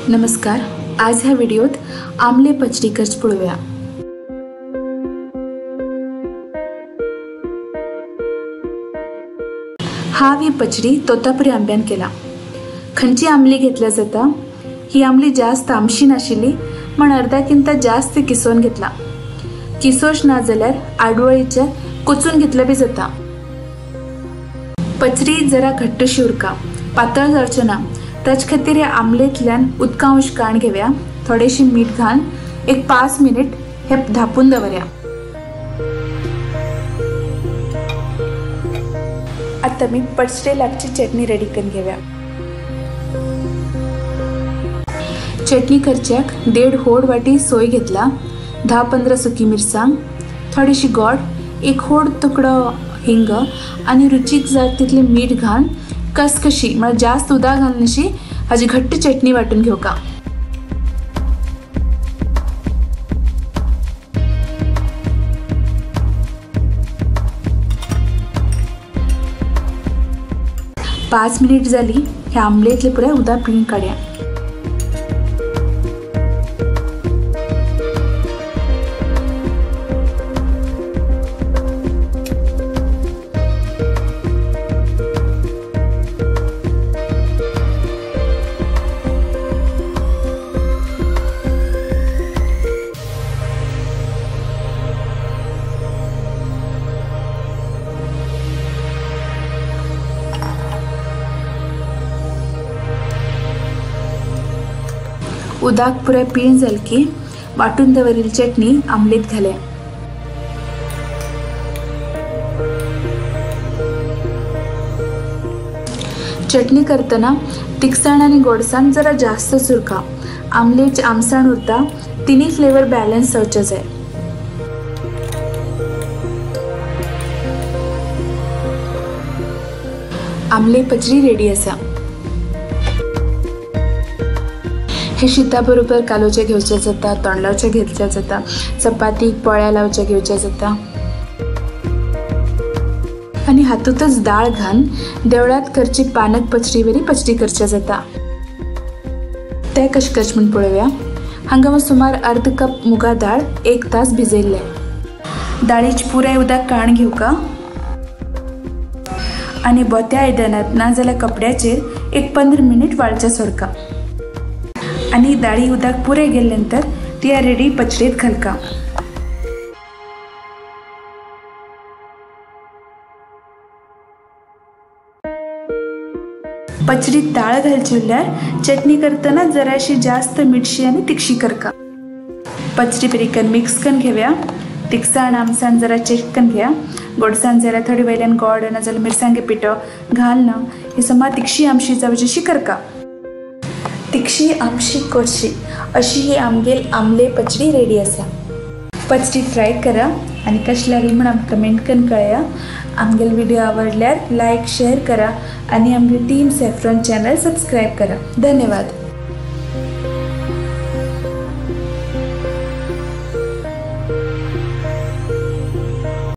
नमस्कार, आज ह्या व्हिडिओत आमले पचडी करच पळोवया। हांव ही पचडी तोतापुरी आंब्यान केला। खंयची आमली घेतल्या जाता, ही आमली जास्त आमशी नाशिल्ली म्हण अर्धा किंता जास्त किसोवन घेतला। किसोश ना जाल्यार आडवळीचे कोचून घेतलं बी जाता। पचडी जरा घट्टशी उरका, पातळ जावचें ना। ताचे खातीर ह्या आमलेंतल्यान उदका अंश काण घेवया, थोडेशी मीठ घालून एक 5 मिनिट हे धापून दवरया। आता मी पचडे लागची चटणी रेडी करून घेवया। चटणी करच्याक 1.5 होड वाटी सोय घेतला, 10-15 सुकी मिरसांग, थोडीशी गोड, 1 होड तुकडो हिंग आनी रुचीक जाय तितलें मीठ घालून कसकशी म्हळ्यार जास्त उदक घालनाशी हाजी घट्ट चटणी वांटून घेवका। पांच मिनिट जाली ह्या आमलेंतलें पुराय उदक पिळून काडया। उदक पुराय पिळून जालें की वांटून दवरिल्ली चटणी आमलेंत घाले। चटणी करतना तिखसाण आनी गोडसाण जरा जास्तच उरका, आमलेची आमसाण उरता, तिनी फ्लेवर बॅलन्स जावचे जाय। आमले पचडी रेडी आसा। हे शीता बरोबर कालोवचें घेवचें जाता, तोंडलावचें घेवचें जाता, चपातीक पोळ्या लावचें घेवचें जाता। आनी हातूंतच दाळ घालून देवळांत करची पानक पचडी वरी पचडी करचें जाता। तें कशें करचें म्हूण पळोवया। हांगा हांव सुमार अर्द कप मुगा दाळ 1 तास भिजयल्लें। दाळीची पुराय उदक काण घेवका आनी बोत्या आयदनांत ना जाल्यार कपड्याचेर एक 15 मिनीट वाळचें सोडका। आनी दाळी उदक पुरें गेले नंतर ती रेडी पचडीत घालका। पचडीत दाळ घालची उरल्यार चटणी करतना जराशी जास्त मिरशी आनी तिखशी करका। पचडी बरी मिक्स करून घेवया। तिखसाण आमसाण जरा चेक करून घेया। गोडसाण जाल्यार थोडी वयल्यान गोड ना जाल्यार मिरसांगे पिठो घाल ना ही समा तिखशी आमशी जावची अशी करका। तिखशी आमशी गोडशी अशी ही आमगेल आमले पचडी रेडी आसा। पचडी ट्राय करा आनी कशें लागली म्हूण आमकां कमेंट करून कळया। आमगेल व्हिडिओ आवडल्यार लायक शेअर करा आनी आमगे टीम सॅफ्रॉन चॅनल सबस्क्रायब करा। धन्यवाद।